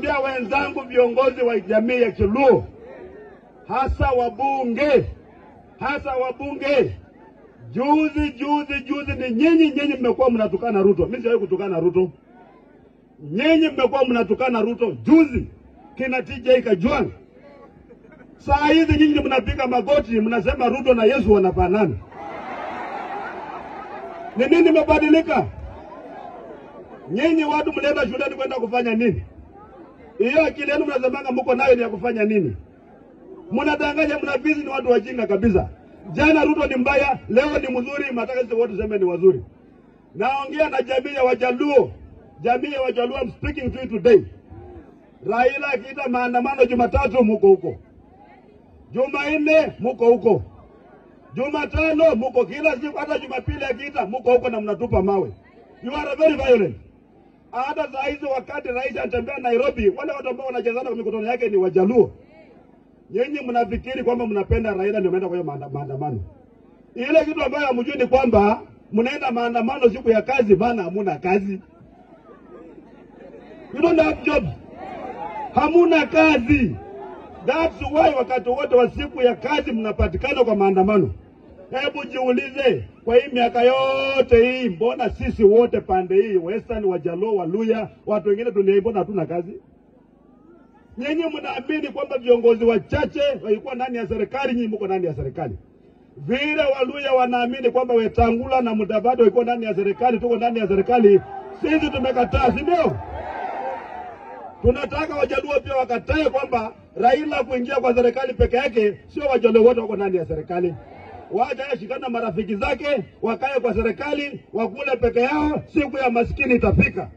Pia wenzangu viongozi wa jamii ya Kiluo, hasa wabunge, hasa wabunge, juzi juzi juzi ni nyinyi mmekuwa mnatukana Ruto. Mimi sijawahi kutukana Ruto. Nyinyi mmekuwa mnatukana Ruto juzi, kina TJ Kajwang. Saa hizi nyinyi mnapiga magoti mnasema Ruto na Yesu wanafanana. Ni nini imebadilika? Nyinyi watu mlienda shuleni kwenda kufanya nini? Hiyo akili yenu mnasemanga mko nayo ni ya kufanya nini? Mnadanganya, mnabizi, ni watu wajinga kabisa. Jana Ruto ni mbaya, leo ni mzuri, mataka sisi wote tuseme ni wazuri. Naongea na jamii ya Wajaluo. Jamii ya Wajaluo, I'm speaking to you today. Raila akiita maandamano Jumatatu muko huko. Jumanne muko huko. Jumatano muko, kila siku, hata Jumapili akiita muko huko na mnatupa mawe. You are very violent. Hata saa hizi wakati rais anatembea Nairobi, wale watu ambao wanachezana kwa mikutano yake ni Wajaluo. Nyinyi mnafikiri kwamba mnapenda Raila ndio mnaenda kwa hiyo maandamano. Ile kitu ambayo hamjui ni kwamba mnaenda maandamano siku ya kazi, maana hamuna kazi. You don't have jobs. Hamuna kazi. That's why wakati wote wa siku ya kazi mnapatikana kwa maandamano. Hebu jiulize, kwa hii miaka yote hii, mbona sisi wote pande hii, Western, Wajaluo, Waluya, watu wengine dunia hii, mbona hatuna kazi? Nyinyi mnaamini kwamba viongozi wachache walikuwa ndani ya serikali, nyinyi mko ndani ya serikali. Vile Waluya wanaamini kwamba Wetangula na Mudavadi walikuwa ndani ya serikali, tuko ndani ya serikali, sisi tumekataa, si ndio? Tunataka Wajaluo pia wakatae kwamba Raila kuingia kwa serikali peke yake, sio Wajaluo wote wako ndani ya serikali. Wacha ashikana marafiki zake wakae kwa serikali, wakule peke yao, siku ya maskini itafika.